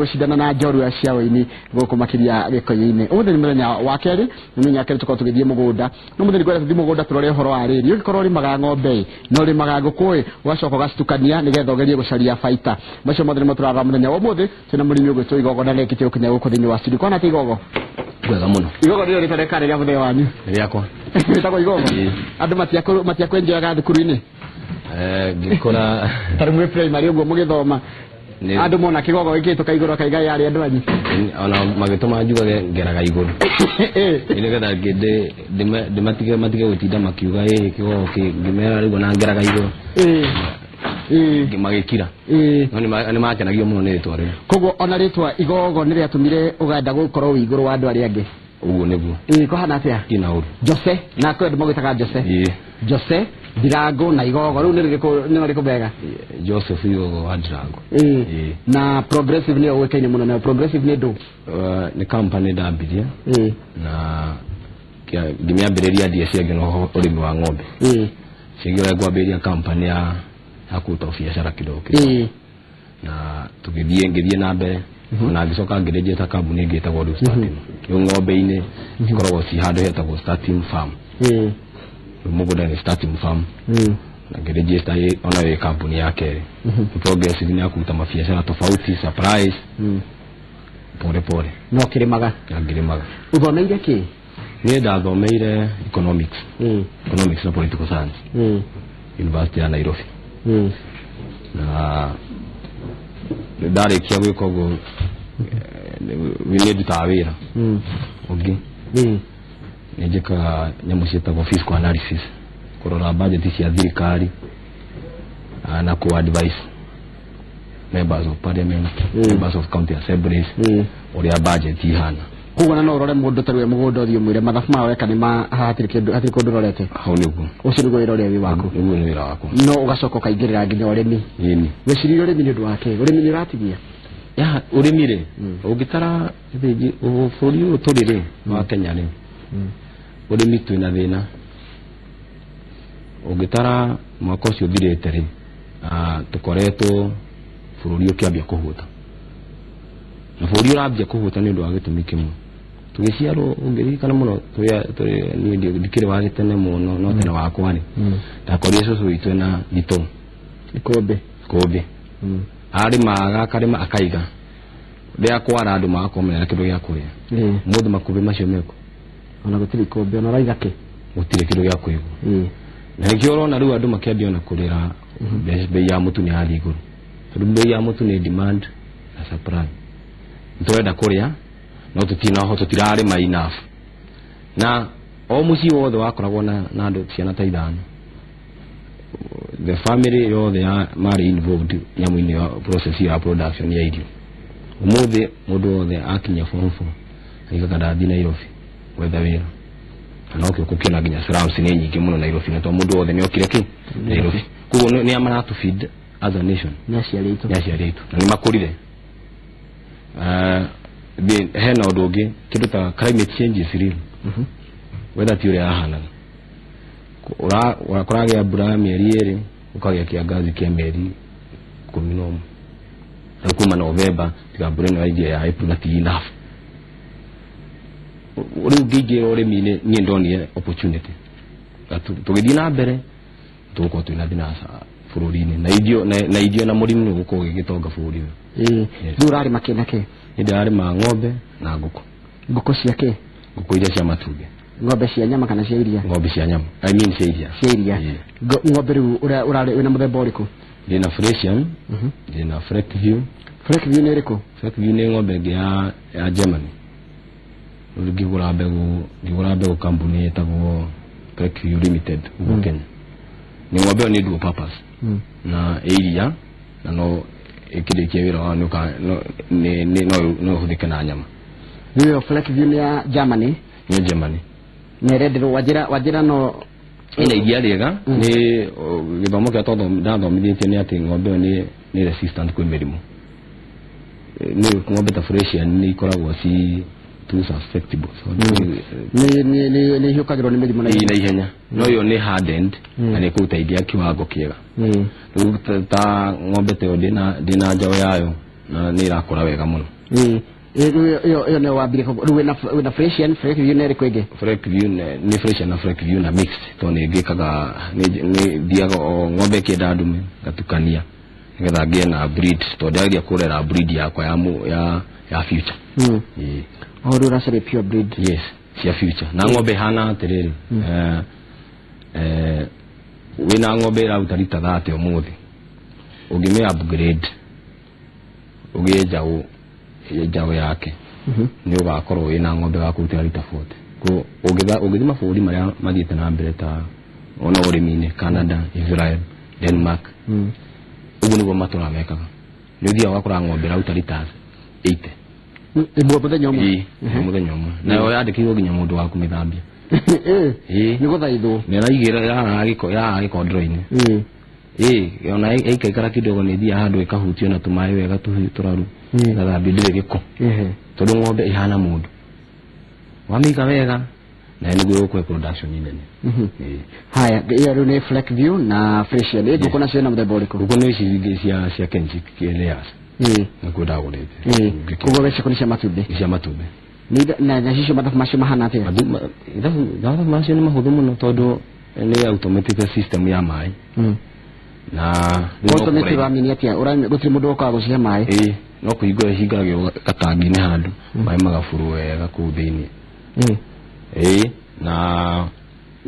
Gucindana na njorua cia ũini gũkũ makĩria Gĩkũyũ-inĩ. Ũmũthĩ nĩ mũthenya wa kerĩ, nĩ mũthenya wa kerĩ tũkorwo tũgĩthiĩ mũgũnda. No mũthenya ngwenda tũthiĩ mũgũnda tũrore ũhoro wa rĩri. Ũngĩkorwo ũrĩmaga ng'ombe ĩ, na ũrĩmaga ngũkũ ĩ, ũgacoka ũgacitukania nĩgetha ũgerie gũcaria baita. Macio mothe nĩmo tũrarora mũthenya wa ũmũthĩ. Twĩna mũrĩmi ũgwĩtwo Igogo na nĩekĩtie gũkinya gũkũ thĩinĩ wa studio. Kwana atĩ Igogo? Wega mũno. Igogo nĩrĩo rĩtwa rĩkarĩ rĩa mũthenya wanyu? Nĩ rĩakwa. Rĩtagwo Igogo? Ĩĩ. Andũ matiakwenjoyaga thukuru-inĩ? Ngĩkũra Ta rĩu mwĩ primary ũguo mũgĩthoma. Andũ mona kĩgogo gĩkĩhĩtũka igũrũ akaiga yarĩ andũ anyu. Ona magĩtũma njugage ngeraga igũrũ. Nĩgetha ndĩmatige matige gũtinda makiuga ĩ kĩgogo kĩ, ngĩmera rĩu ona ngeraga igũrũ. Magĩkira. No nĩmakenagio mũno nĩ rĩtwa rĩu. Koguo ona rĩtwa Igogo nĩ rĩatũmire ũgenda gũkorwo wĩ igũrũ wa andũ arĩa angĩ. Ũguo nĩguo. Kũhana atĩa? Kina ũru. Jose, na kwĩ andũ magwĩtaga Jose. Jose, Ndirango na Igogo. Rĩu nĩ rĩrĩkũ, nĩ rĩrĩkũ mega? Joseph Igogo wa Ndirango. Na Progressive nĩyo ũĩkaine mũno nayo. Progressive nĩ ndũ? Nĩ company ndambirie. Na ngĩmĩambĩrĩria ndie ciangĩ no ũrĩmi wa ng'ombe. Ciangĩ ngwambĩrĩria company ya kũruta biacara kidogo kidogo. Na tũgĩthiĩ, ngĩthiĩ na mbere. Na ngĩcoka ngĩregister kambuni ĩngĩ ĩtagwo rĩu Star Team. Rĩu ng'ombe-inĩ cikoragwo ci handũ hetagwo Star Team Farm. Rĩu mũgũnda nĩ Star Team Farm. Na ngĩregister ona ĩ kambuni ya kerĩ. Progressive nĩ ya kũruta mabiacara tofauti, supplies. Pole pole. No kĩrĩmaga? Na ngĩrĩmaga. Ũthomeire kĩ? Niĩ ndathomeire economics. Economics na political science. University ya Nairobi. Na ndarĩkia gwĩka ũguo, nĩ ndutaga wĩra ũngĩ. Nĩ njĩkaga nyamũ ciĩtagwo fiscal analysis, kũrora budget cia thirikari, na ku advise members of parliament, members of county assemblies, ũrĩa budget ihana. Koguo na no ũrore mũndũ ta rĩu mũgũnda ũthiĩ ũmwĩre mathabu maya ũreka nĩ ma haha hatirĩ kĩndũ, hatirĩ kũndũ ũrorete. Hau nĩguo. Ũcio nĩguo wĩra ũrĩa wĩ waku. Nĩguo nĩ wĩra wakwa. No ũgacoka ũkaingĩrĩra nginya ũrĩmi. Ĩni. Weciririe ũrĩmi nĩ ũndũ wa kĩ? Ũrĩmi nĩ ũratigia? Ya, ũrĩmi rĩ, ũngĩtara bũrũri ũyũ tũrĩ rĩ, wa Kenya rĩ, ũrĩmi twĩna thĩna. Ũngĩtara mwaka ũcio ũthirĩte rĩ, tũkoretwo bũrũri ũkĩambia kũhũta. Na bũrũri ũrambia kũhũta nĩ ũndũ wa gĩtũmi kĩmwe. Tũgĩciarwo ũngĩririkana mũno, niĩ ndikĩrĩ wa gĩtene mũno, no tene wakwa rĩ, ndakorire cũcũ witũ ena thitoo. Ikũmbĩ. Ikũmbĩ. Arĩmaga, akarĩma, akaiga. Rĩrĩa kwara andũ magakorwo mena kĩndũ gĩa kũrĩa. Ũmũthĩ makũmbĩ macio mekũ? Ona gũtirĩ ikũmbĩ, ona ũraiga kĩ? Gũtirĩ kĩndũ gĩa kũigwo. Na nĩkĩo ũrona rĩu andũ makĩambia ona kũrĩra bei ya mũtu nĩ yathiĩ igũrũ. Tondũ bei ya mũtu nĩ demand na supply. Nĩtũrenda kũrĩa, no tũtina ho, tũtirarĩma enough. Na o mũciĩ wothe wakoragwo na andũ ciana ta ithano. The family yothe ya marĩ involved nyamũ-inĩ ya process ya production ya irio. Ũmũthĩ mũndũ wothe akinya form 4, aigaga ndathiĩ Nairobi gwetha wĩra. Na nokĩo gũkĩona nginya slums nĩ nyingĩ mũno Nairobi, na tondũ mũndũ wothe nĩ okire kĩ? Nairobi. Koguo nĩ a maratũ feed as a nation. Nĩ aciari aitũ. Nĩ aciari aitũ. Na nĩ makũrire. Hena ũndũ ũngĩ, kĩndũ ta climate change is real. Weather ti ũrĩa yahanaga. Kũragĩa mbura ya mĩeri ĩrĩ, ũkagĩa kĩangazi kĩa mĩeri 11. Rĩu kuma November, tiga mbura ĩno yaingia ya April na ti enough. Rĩu ngĩingĩra ũrĩmi-inĩ, niĩ ndonire opportunity. Na tũgĩthiĩ na mbere, tũgũkorwo twĩna thĩna bũrũri-inĩ. Na irio na mũrĩmi nĩ ũgũkorwo ũgĩgĩtonga bũrũri ũyũ. Yes. Rĩu ũrarĩma kĩ na kĩ? Niĩ ndĩrarĩma ng'ombe na ngũkũ. Ngũkũ cia kĩ? Ngũkũ iria cia matumbĩ. Ng'ombe cia nyama kana cia iria? Ng'ombe cia nyama. I mean cia iria. Cia iria. Ng'ombe rĩu ũrarĩ wĩna mũthemba ũrĩkũ? Ndĩna Friesian, ndĩna Fleckvieh. Fleckvieh nĩ ĩrĩkũ? Fleckvieh nĩ ng'ombe ĩngĩ ya Germany. Rĩu ngĩgũra mbegũ kambuni ĩtagwo Fleckvieh Limited gũkũ Kenya. Nĩ ng'ombe ĩyo nĩ dual purpose. Na ĩ iria, na no ĩkĩrĩkia wĩra wayo no ĩhũthĩke na nyama. Rĩu ĩyo Fleckvieh nĩ ya Germany? Nĩ ya Germany. Nĩ ĩrenderwo wanjĩra no Ĩna iria rĩega, nĩ gĩthomo kĩrĩa ndathomithĩtio nĩ atĩ ng'ombe ĩyo nĩ resistant kwĩ mĩrimũ. Nĩ ng'ombe ta Friesian nĩ ikoragwo ci too susceptible. So, Nĩ ihiũkagĩrwo nĩ mĩrimũ na na ihenya. No ĩyo nĩ hardened, na nĩ ĩkũruta iria kiwango kĩega. Rĩu ta ng'ombe ta ĩyo ndĩna njaũ yayo Na nĩ ĩrakũra wega mũno. Ĩyo nĩyo wambire rĩu wĩna Fresian, Fleckview na ĩrĩkũ ĩngĩ? Fleckview nĩ Fresian na Fleckview na mixed, tondũ nĩ ngĩkaga nĩ thiaga o ng'ombe ĩkĩenda ndume ngatukania nĩgetha ngĩe na breed, tondũ ndĩrageria kũrera breed yakwa ya future. O rĩu ũracaria pure breed. Yes, cia future. Na ng'ombe ĩhana atĩrĩrĩ, wĩna ng'ombe ĩraruta rita 30 ũmũthĩ, ũngĩmĩ upgrade ũgĩe njaũ yake, nĩ ũgakorwo wĩna ng'ombe wa kũrutĩra rita 40. Ũngĩthiĩ mabũrũri marĩa mathiĩte na mbere ta ona ũrĩmi-inĩ, Canada, Israel, Denmark, ũguo nĩguo matũra mekaga. Nĩ ũthiaga ũgakora ng'ombe ĩraruta rita 80 ĩmwe mũthenya ũmwe. Mũthenya ũmwe. Nayo yandĩkĩirwo nginya mũndũ wa kũmĩthambia. Nĩ gũthaithwo. Nĩ ĩraigĩra ĩrarara gĩkondoro-inĩ. Ona ĩikaikara kidogo nĩ ĩthiaga handũ ĩkahutio na tũmaĩ wega tũraru, ĩgathambio ndĩrĩ gĩko. Tondũ ng'ombe ĩhana mũndũ, wamĩiga wega na nĩguo ĩgũkũhe production nene. Haya, ĩyo rĩu nĩ Fleckview na Fresian. Ngũkũ nacio na mũthemba ũrĩkũ? Ngũkũ nĩ ici ingĩ cia Kenchic layers. Nĩkuo ndagũrĩte. Koguo we ciaku nĩ cia matumbĩ? Nĩ cia matumbĩ. Na icio mathabu macio mahana atĩa? Mathabu macio nĩ mahũthũ mũno tondũ nĩ automatic system ya maĩ. Na automatic ũramini atĩa? Gũtirĩ mũndũ ũkaga gũcihe maĩ? No kũhingũra ĩhingũragĩrwo gatangi-inĩ handũ, maĩ magaburu wega kũu thĩinĩ. Na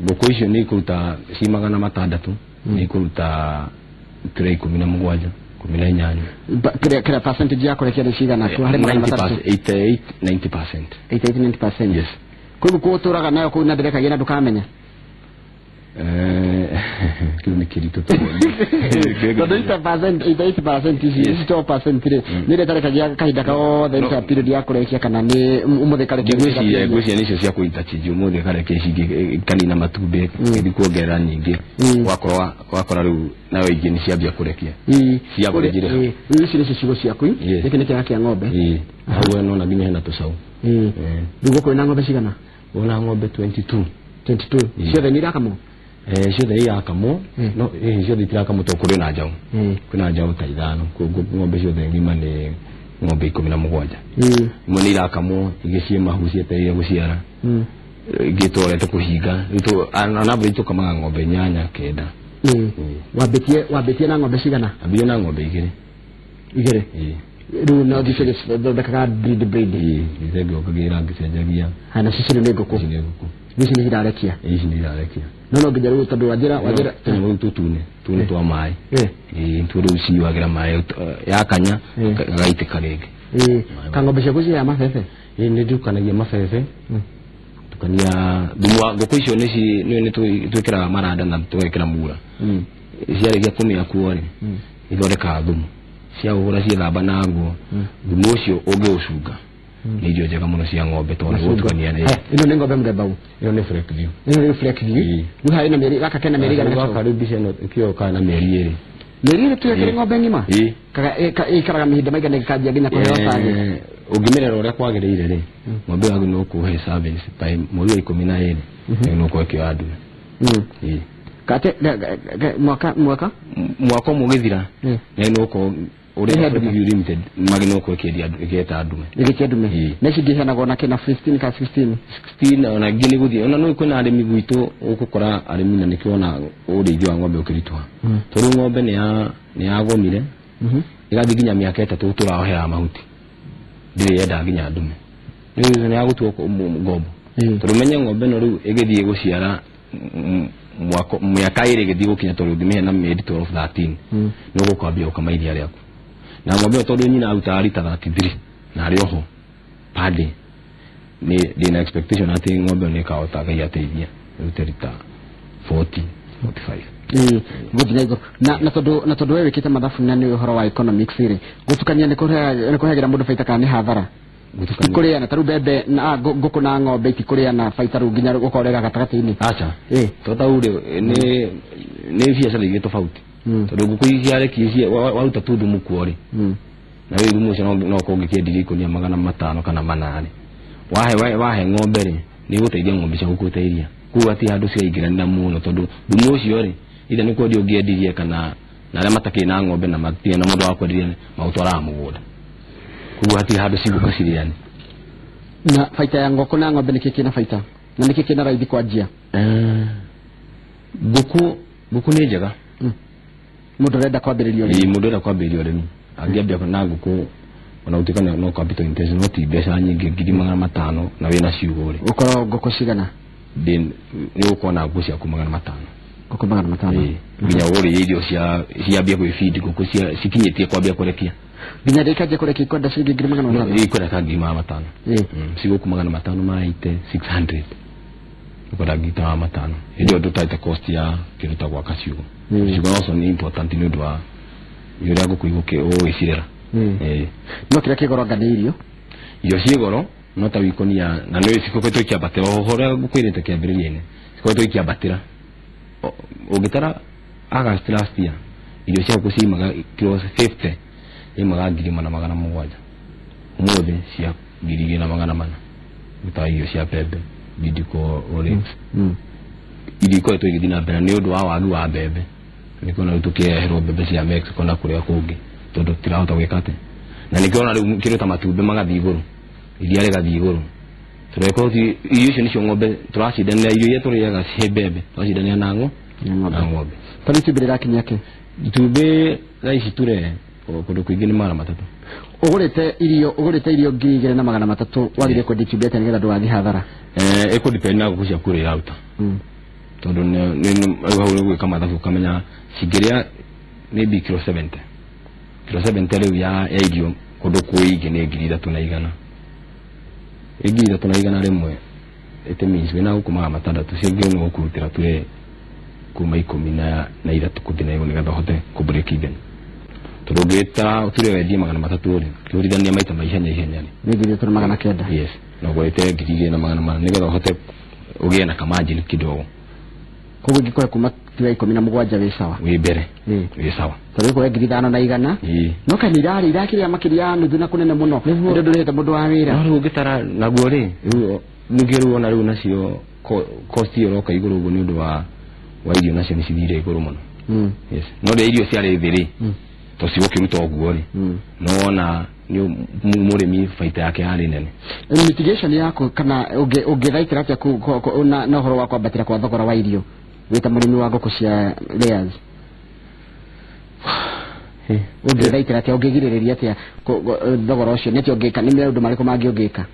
ngũkũ icio nĩ ikũruta ci 600, nĩ ikũruta tray 17, 18. Kĩrĩa percentage ya kũrekia nĩ cigana? Harĩ 600? 88, 90%. 88, 90%. Yes. Koguo kũu ũtũraga nayo kũu na ndĩrekagia na ndũkamenya? Kĩu nĩ kĩritũ tondũ 88% ici 12% rĩ nĩ ĩrĩa ĩtarekagia kahinda kothe nĩ period ya kũrekia kana nĩ ũmũthĩ ĩkarekia? Ngwĩciria nĩcio cia kũinterchange, ũmũthĩ ĩkarekia ici ingĩ ĩkanina matumbĩ ĩthiĩ kuongerera nyingĩ, wakora rĩu nayo ingĩ nĩ ciambia kũrekia. Rĩu ici nĩcio ciugũ ciaku, gĩkĩ nĩ kĩaga kĩa ng'ombe. Hau nona nginya hena tũcaũ. Rĩu gũkũ wĩna ng'ombe cigana? Wĩna ng'ombe 22. 22 ciothe nĩ irakamwo? Ciothe irakamwo, no ciothe itirakamwo tondũ kũrĩ na njaũ. Kwĩna njaũ ta 5, ng'ombe ciothe ng'ima nĩ ng'ombe 17. Imwe nĩ irakamwo, ingĩ ciĩ mahu cietereire gũciara, ingĩ tũrorete kũhinga. On average tũkamaga ng'ombe 8 9. Wambĩtie na ng'ombe cigana? Ambire na ng'ombe 2. 2? Rĩu no thiĩ cigĩthondekaga breed. Thiĩte ngĩongagĩrĩra ngĩcenjagia. Haya, nacio ici nĩ ngũkũ? Ici nĩ ngũkũ. Ici nĩ irarekia? Ici nĩ irarekia. No nginya rĩu tondũ wanjĩra tũnyamũ rĩu tũtune twa maĩ. Nĩtuo rĩu cinyuagĩra maĩ, yakanya gagaitĩka rĩngĩ. Ka ng'ombe ciaku ciheaga mabebe? Nĩ ndukanagia mabebe, tukania thumu wa ngũkũ icio nĩ twĩkĩraga maranda na tũgekĩra mura. Ciarĩkia kũmĩa kuo rĩ, ithondekaga thumu, ciaũhũra ciethamba naguo, thumu ũcio ũngĩũcunga nĩ irio njega mũno cia ng'ombe tondũ nĩ gũtukania. Ĩno nĩ ng'ombe mũthemba ũ? Ĩno nĩ Fleckview. Ĩno nĩ Fleckview. Rĩu harĩ na mĩeri, gaka kena mĩeri igana? Gaka rĩu mbica ĩno ĩkĩoyo kana mĩeri 2. Mĩeri 2 tu ĩkĩrĩ ng'ombe ng'ima? Ĩikaraga mahinda maigana ĩgĩkanjia nginya kũheo service? Ũngĩmĩrera ũrĩa kwagĩrĩire rĩ, ng'ombe yaku no kũhe service by mweri wa 12 nĩ ũgũkorwo ĩkĩoya ndume. Kate mwaka mwaka ũmwe ũgĩthira nĩ ũgũkorwo ũrĩa Fleckview Limited magĩ no gũkorwo ĩkĩeta ndume. Ĩgĩtia ndume. Na ici ingĩ iheanagwo na kĩna 15 ka 16? 16 ona ingĩ nĩ gũthiĩ ona no kwĩna arĩmi gwitũ ũgũkora arĩmi na nĩkĩo ona ũrĩithia wa ng'ombe ũkĩritũha, tondũ ng'ombe nĩ yagomire ĩgathiĩ nginya mĩaka 3 tũraohera mahuti, ndĩrĩ yenda nginya ndume, rĩu nĩ yagũtua ngombo, tondũ menye ng'ombe ĩno rĩu ĩgĩthiĩ gũciara mĩaka 2 ĩgĩthiĩ gũkinya, tondũ ũngĩmĩhe na mĩeri 12 13 nĩ ũgũkwambia gũkama iria rĩaku. Na ng'ombe ĩyo tondũ nyina arutaga rita 33 na arĩ oho per day, nĩ ndĩna expectation atĩ ng'ombe ĩyo nĩ ĩkahota Ngai ateithia ĩrute rita 40 45. Gũthiĩ na igũrũ. Na tondũ we wĩkĩte mathabu na nĩ ũhoro wa economics rĩ, gũtukania nĩ kũheagĩra mũndũ baita kana nĩ hathara? Kũrĩana ta rĩu mbembe na ngũkũ na ng'ombe itikũrĩana baita rĩu nginya ũkorera gatagatĩ-inĩ. Aca. To ta rĩu nĩ biacara igĩrĩ tofauti, tondũ ngũkũ ici waruta tu thumu kuo rĩ, na rĩu thumu ũcio no ũkorwo ũngĩkĩendirie ikũnia 500 kana 800, wahe ng'ombe rĩ, nĩ ĩgũteithia ng'ombe ciaku kũruta iria. Koguo hatirĩ handũ ciraingĩranĩra mũno, tondũ thumu ũcio rĩ, either nĩ kwendia ũngĩendirie kana na arĩa matakĩrĩ na ng'ombe na matirĩ na mũndũ wa kwenderia maũtwaraga mũgũnda. Koguo hatirĩ handũ cigũka cirĩane. Na baita ya ngũkũ na ng'ombe nĩkĩ kĩna baita na nĩkĩ kĩna raithi kwanjia? Ngũkũ nĩ njega. Mũndũ ũrenda kwambĩrĩria ũrĩmi. Mũndũ ũrenda kwambĩrĩria ũrĩmi angĩambia na ngũkũ ona gũtuĩka no capital intensive, no ti mbeca nyingĩ, 500,000 na wĩna ciugũ rĩ. Ũkorwo ngũkũ cigana? Nĩ ũgũkorwo na ngũkũ ciaku 500. Ngũkũ 500. Nginya ũgũrĩre irio ciambie gwĩbindi ngũkũ cikinyĩtie kwambia kũrekia. Nginya rĩkanjia kũrekia ikwenda ciringi 500,000? Ikwenda ta 500,000. Cigũkũ 580 600. Ikwenda 500,000. Hĩndĩ ĩyo ndũtarĩte cost ya kĩndũ ta gwaka ciugũ. Ciugũ nacio nĩ important nĩ ũndũ wa ũrĩa ngũkũ ũgũgĩcirera. No kĩrĩa kĩ goro anga nĩ irio? Irio ciĩ goro no ta wikonia na nĩ cikoretwo ikĩambatĩra o ũrĩa ngũkwĩrĩte kĩambĩrĩria-inĩ, cikoretwo ikĩambatĩra. Ũngĩtara August last year irio cia ngũkũ ciaimaga kilo 50 yaimaga 1,700, ũmũthĩ cia 2,400. Ta irio cia mbembe Bidco Oryx irio ikoretwo igĩthiĩ na mbere nĩ ũndũ wa wagi wa mbembe. Nĩkĩo rĩu tũkĩreherwo mbembe cia Mexico na kũrĩa kũngĩ tondũ tũtirahota gwĩka atĩ, na nĩkĩo ona rĩu kĩndũ ta matumbĩ magathiĩ igũrũ, iria rĩgathiĩ igũrũ. Tũrekorwo irio icio nĩcio ng'ombe tũracindanĩra, irio iria tũrĩaga ciĩ mbembe tũracindanĩra na ng'ombe. Tondũ itumbĩ rĩrakinyia kĩ? Itumbĩ thaa ici ture kũndũ kũingĩ nĩ 300. Ũgũrĩte irio 2,300 wagire kwendia itumbĩ atĩa nĩgetha ndũgathiĩ hathara? Ĩkũ depend na ngũkũ ciaku ũrĩa iraruta. Tondũ rĩu hau nĩ gwĩka mathabu ũkamenya cingĩrĩa maybe kilo 70. Kilo 70 rĩu ya irio kũndũ kũingĩ nĩ 3,100. 3,100 rĩmwe it means wĩna ngũkũ 600 cingĩ nĩ ũkũrutĩra ture kuma 13 kũthiĩ na igũrũ nĩgetha ũhote kũ break even. Tondũ ũngĩta ture wendie 300 rĩ, ũkĩhũrithania maita ma ihenya ihenya rĩ, nĩ 3,900. Yes, na ũgũrĩte 2,400 nĩgetha ũhote ũgĩe na kamargin kidogo. Koguo ingĩkũhe kuma kilo 17 wĩ sawa? Wĩ mbere. Wĩ sawa. Tondũ ĩkũhe 5,100. No kana irakĩrĩa makĩria ya nuthu na kũnene mũno. Hĩndĩ ndũrĩhĩte mũndũ wa wĩra. No rĩu ũngĩtara naguo rĩ, rĩu ningĩ rĩu ona rĩu nacio cost ĩyo ĩroka igũrũ ũguo nĩ ũndũ wa irio nacio nĩ cithire igũrũ mũno. Yes. No rĩrĩa irio ciarĩ thĩ rĩ, to cigũkĩruta ũguo rĩ, no wona mũrĩmi baita yake yarĩ nene. Mitigation yaku kana ũngĩthaitĩra atĩa na ũhoro wa kwambatĩra kwa thogora wa irio wĩta mũrĩmi wa ngũkũ cia layers? Ũngĩthaitĩra atĩa, ũngĩgirĩrĩria atĩa thogora ũcio? Nĩ atĩa ũngĩka? Nĩ maũndũ marĩkũ mangĩ ũngĩka?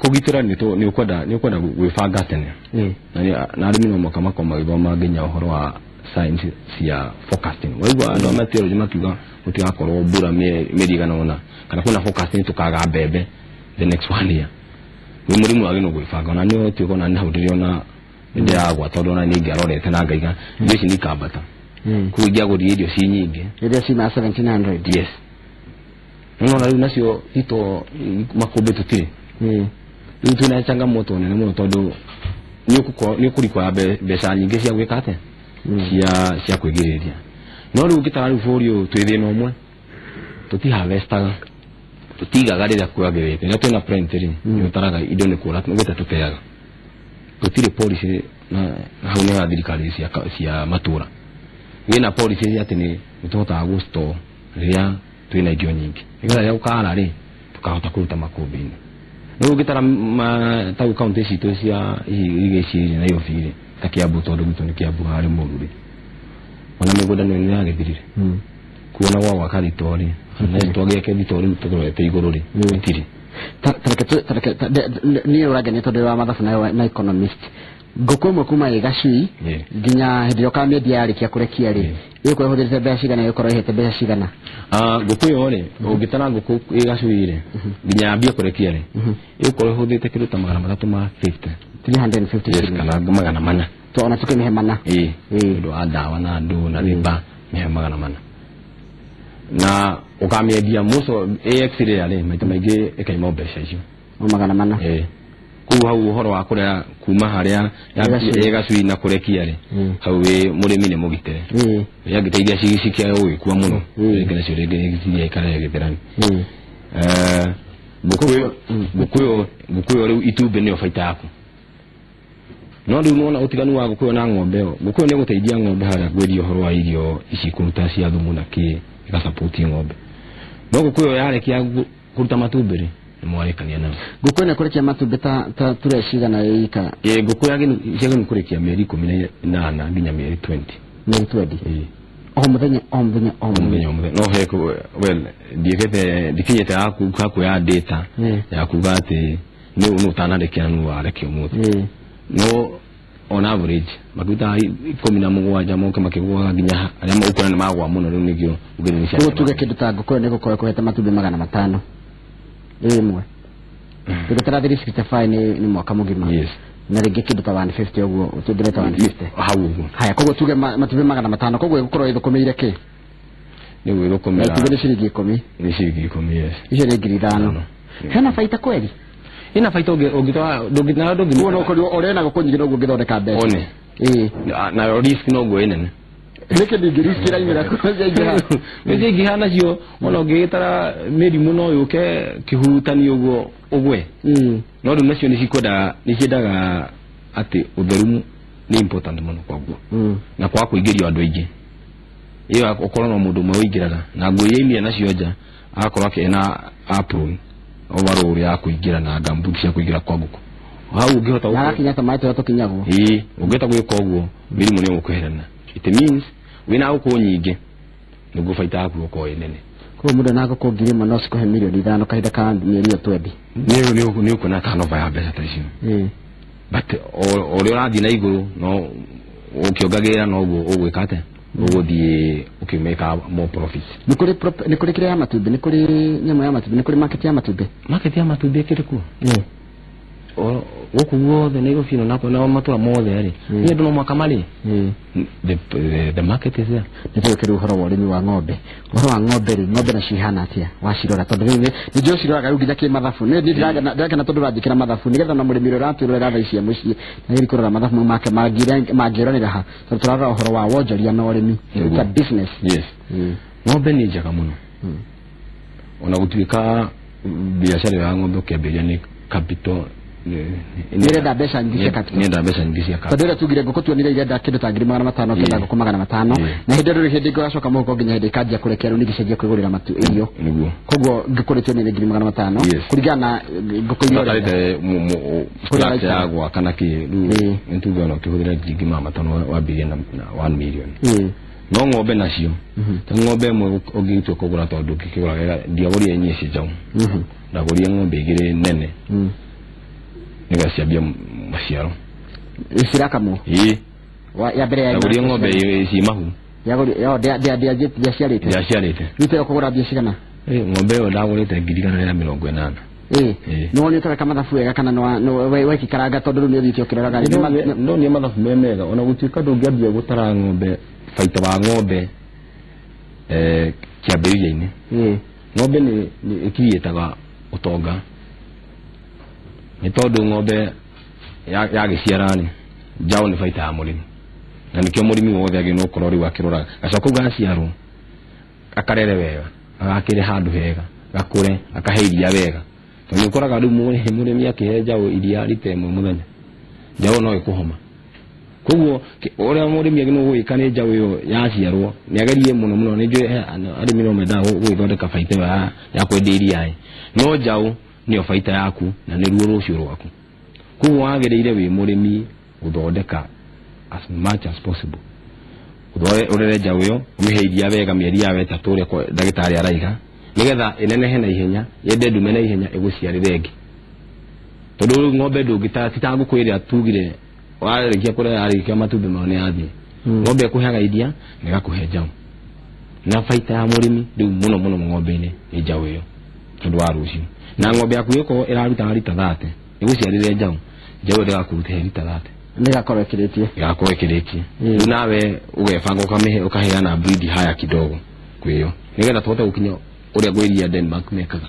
Kũgitĩra nĩ ũkwenda gwĩbanga tene. Na arĩmi no mũhaka makorwo magĩthoma nginya ũhoro wa science cia forecasting. Waigua andũ a meteorology makiuga gũtigakorwo mbura mĩeri ĩigana ũna, kana kwĩna forecasting tũkaga mbembe the next 1 year. Wĩ mũrĩmi wagĩrĩirwo gwĩbanga. Ona niĩ ũtuĩka ona nĩ hau ndĩrĩona nĩndĩragwa tondũ ona niĩ ingĩarorete na ngaiga irio ici nĩikambata. Koguo ingĩagũrire irio ci nyingĩ rĩrĩa ciuma 1700. Yes. Nĩwona rĩu nacio ito makũmbĩ tũtirĩ. Rĩu twĩna changamoto nene mũno tondũ nĩ ũkũrikora mbeca nyingĩ cia gwĩka atĩa? Cia kwĩgirĩrĩria. No rĩu ũngĩtara rĩu bũrũri ũyũ twĩ thĩna ũmwe, tũtiharvestaga, tũtigaga rĩrĩa kwagĩrĩte. Rĩrĩa twĩna plenty rĩ, nĩ ũtaraga indo nĩ kũra, nĩ gũte tũteaga. Tũtirĩ policy na hau nĩ ha thirikari cia matũra. Wĩna policy atĩ nĩ tũhotaga gũ store rĩrĩa twĩna irio nyingĩ. Nĩgetha rĩrĩa gũkara rĩ, tũkahota kũruta makũmbĩ-inĩ. Rĩu ũngĩtara ta kaunti citũ cia ici Nairobi rĩ, ta Kiambu tondũ gwitũ nĩ Kiambu harĩ mũru rĩ, ona mĩgũnda nĩ yagĩthirire. Kuona gwa gwaka thitoo rĩ, na twagĩake thitoo rĩu tũrorete igũrũ rĩ, gũtirĩ. Niĩ ũrangenia tondũ wa mathabu na economist. Ngũkũ ĩmwe kuma ĩ gacui nginya hĩndĩ ĩrĩa ũkamĩendia yarĩkia kũrekia rĩ, ĩgũkorwo ĩhũthĩrĩte mbeca cigana, ĩgũkorwo ĩhete mbeca cigana? Ngũkũ ĩyo rĩ, ũngĩtara ngũkũ ĩ gacui rĩ, nginya yambie kũrekia rĩ, ĩgũkorwo ĩhũthĩrĩte kĩndũ ta 350. 350 Yes, kana 400. To ona tũkĩmĩhe mana. Ĩĩ. Nĩ ũndũ wa ndawa na andũ na rĩba, mĩhe 400. Na ũkamĩendia mũco AX rĩrĩa rĩ, maita maingĩ ĩkaima mbeca icio. O 400. Ĩĩ. Koguo hau ũhoro wa kũrĩa kuma harĩa ĩ gacui na kũrekia rĩ, hau wĩ mũrĩmi nĩ mũgitĩre. Angĩteithia cigicikia gũgĩkua mũno, rĩngĩ nacio rĩngĩ cithiaga ikara gĩthĩrani. Ngũkũ ĩyo rĩu itumbĩ nĩyo baita yaku. No rĩu nĩwona ũtiganu wa ngũkũ ĩyo na ng'ombe ĩyo. Ngũkũ ĩyo nĩ ĩgũteithia ng'ombe harĩa kwendia ũhoro wa irio ici kũruta cia thumu na kĩ, ĩgasupport ng'ombe. No ngũkũ ĩyo yarekia kũruta matumbĩ rĩ nĩ mwarĩkania nao. Ngũkũ ĩno ĩkũrekia matumbĩ ta ture cigana ĩika? Ngũkũ yagĩrĩirwo kũrekia mĩeri 18 nginya mĩeri 20. Mĩeri 20? O mũthenya o mũthenya o mũthenya o mũthenya. No he well ndiĩkĩte ndikinyĩte hakuoya data ya kuga atĩ nĩ ũtanarekia nũ warekia ũmũthĩ. No on average maguta 17 moke makĩgũaga nginya arĩa ũkuona nĩ magũa mũno rĩu nĩkĩo ũngĩrĩ nĩ cia. Tuge kĩndũ ta ngũkũ ĩyo nĩ gũkorwo ĩkũhete matumbĩ 500 ĩmwe. Tũgĩtara 365 nĩ mwaka mũgima. Yes. Na rĩngĩ kĩndũ ta 150 ũguo tũngĩre ta 150. Hau ũguo. Haya, koguo tuge matumbĩ 500 koguo ĩgũkorwo ĩthũkũmĩire kĩ? Nĩ gwĩthũkũmĩra. Itumbĩ nĩ ciringi 10. Nĩ ciringi 10, yes. Icio nĩ 5,000. Hena baita kweli? Ina baita ũngĩtwara ndũngĩ Ũguo no ũkorirwo ũrĩa na ngũkũ nyingĩ noguo ũngĩthondeka mbeca. One. Ĩĩ. Na risk noguo ĩnene. Nĩkĩ ndingĩ risk ĩraimĩra kũrĩa ciaingĩha? Nĩ ciaingĩha nacio ona ũngĩgĩtara mĩrimũ no yũke kĩhurutani ũguo ũgwe. No rĩu nacio nĩ ciendaga atĩ ũtheru nĩ important mũno kwaguo. Na kwaga kũingĩrio andũ aingĩ. Ĩyo ũkorwo no mũndũ ũmwe ũingĩraga na nguo iria aimire nacio nja agakorwo ena apron overall ya kũingĩra na gumboot cia kũingĩra kwa ngũkũ. Hau ũngĩhota Na agakinya ta maĩ tũrĩa tũkinyagwo. Ĩĩ, ũngĩhota gwĩka ũguo mĩrimũ nĩ ĩgũkweherera. It means wĩna ngũkũ nyingĩ nĩguo baita yaku ĩgũkorwo ĩ nene. Koguo mũndũ ena ngũkũ 1,000 no cikũhe mirioni 5 kahinda ka mĩeri ĩyo 20. Nĩ ũkuona turnover ya mbeca ta icio. But ũrĩa ũrathiĩ na igũrũ no ũkĩongagĩrĩra noguo ũgwĩka atĩa? Ũgũthiĩ ũkĩmĩka more profit. Nĩ kũrĩ kĩrĩa ya matumbĩ, nĩ kũrĩ nyamũ ya matumbĩ, nĩ kũrĩ market ya matumbĩ. Market ya matumbĩ ĩkĩrĩ kuo? Gũkũ guothe Nairobi ĩno na matũra mothe rĩ, nĩ andũ no mũhaka marĩe. The market is there. Nĩ tũgĩkĩrĩ ũhoro wa ũrĩmi wa ng'ombe. Ũhoro wa ng'ombe rĩ, ng'ombe nacio ihana atĩa wacirora? Tondũ rĩu nĩ njũĩ ũciroraga rĩu nginya kĩmathabu. Nĩ ndĩrakena tondũ ũranjĩkĩra mathabu nĩgetha ona mũrĩmi ũrĩa ũratwĩrorera thaa ici e mũciĩ nĩagĩrĩire kũrora mathabu mau make mangĩoranĩra ha. Tondũ tũrarora ũhoro wa wonjoria na ũrĩmi. It's a business. Yes. Ng'ombe nĩ njega mũno. Ona gũtuĩka biacara ya ng'ombe ũkĩambĩrĩria nĩ capital. Nĩrenda mbeca nyingĩ cia capital. Nĩrenda mbeca nyingĩ cia capital. Tondũ ĩrĩa tugire ngũkũ tuonire irenda kĩndũ ta 500,000 kenda ngũkũ 500 na hĩndĩ ĩyo hĩndĩ ĩgacoka mũhuko nginya hĩndĩ ĩkanjia kũrekia rĩu ningĩ cenjia kwĩgũrĩra matu irio. Nĩguo. Koguo ngũkũ nĩ tuonire 500,000 kũringana na ngũkũ iria ũrenda. Structure ya gwaka na kĩ rĩu nĩ tuge ona ũkĩhũthĩra 500,000 wambĩrĩrie na 1 million. No ng'ombe nacio ta ng'ombe ĩmwe ũngĩtua kũgũra tondũ ũngĩkĩgũra wega ndiagũrire inyie ci njaũ. Ndagũrire ng'ombe 2 nene. Nĩgetha ciambie maciaro. Cirakamwo? Ĩĩ. Ya mbere ya ndagũrire ng'ombe ci mahu. Ndiaciarĩte? Ndiaciarĩte. Rĩu ĩyo ũkũgũra mbia cigana? Ng'ombe ĩyo ndagũrĩte 180,000. Ĩĩ. Nĩ wonete weka mathabu wega kana wekĩkaranga tondũ rĩu nĩ ũthiĩte ũkĩroraga rĩ? No nĩ mathabu me mega ona gũtuĩka ndũngĩambia gũtara ng'ombe baita wa ng'ombe kĩambĩrĩria-inĩ. Ng'ombe nĩ ĩkiriĩtaga ũtonga. Nĩ tondũ ng'ombe yagĩciara rĩ, njaũ nĩ baita ya mũrĩmi. Na nĩkĩo mũrĩmi wothe agĩrĩirwo gũkorwo rĩu akĩrora gacaũ kau gaciarwo akarere wega, agakĩre handũ hega, gakũre, akahe iria wega. Tondũ nĩ ũkoraga rĩu mũrĩmi akĩhe njaũ iria rita ĩmwe mũthenya, njaũ no ĩkũhoma. Koguo ũrĩa mũrĩmi agĩrĩirwo gwĩka nĩ njaũ ĩyo yaciarwo nĩ agerie mũno mũno, nĩ njũĩ arĩmi no mendaga gũgĩthondeka baita ĩyo ya kwendia iria ĩ, no njaũ nĩyo baita yaku na nĩruo rũciũ rwaku. Koguo wagĩrĩire wĩ mũrĩmi gũthondeka as much as possible. Ũrere njaũ ĩyo, ũmĩhe iria wega mĩeri yayo ĩtatũ ũrĩa ndagĩtarĩ araiga, nĩgetha ĩnenehe na ihenya, yende ndume na ihenya ĩgũciarĩre ĩngĩ. Tondũ rĩu ng'ombe ndũngĩtara, ti ta ngũkũ ĩrĩa tugire warĩkia kũrera yarĩkia matumbĩ mayo nĩ yathiĩ. Ng'ombe ĩkũheaga iria na ĩgakũhe njaũ. Na baita ya mũrĩmi rĩu mũno mũno ng'ombe-inĩ nĩ njaũ ĩyo tondũ wa rũciũ. Na ng'ombe yaku ĩgũkorwo ĩraruta rita 30 ĩgũciarĩre njaũ, njaũ ĩyo ndĩgakũrutĩra rita 30. Nĩ ĩgakorwo ĩkĩrĩtie. Ĩgakorwo ĩkĩrĩtie. Rĩu nawe ũgebanga ũkamĩhe ũkaheana breed haya kidogo kwĩyo nĩgetha tũhote gũkinya ũrĩa ngwĩria Denmark mekaga.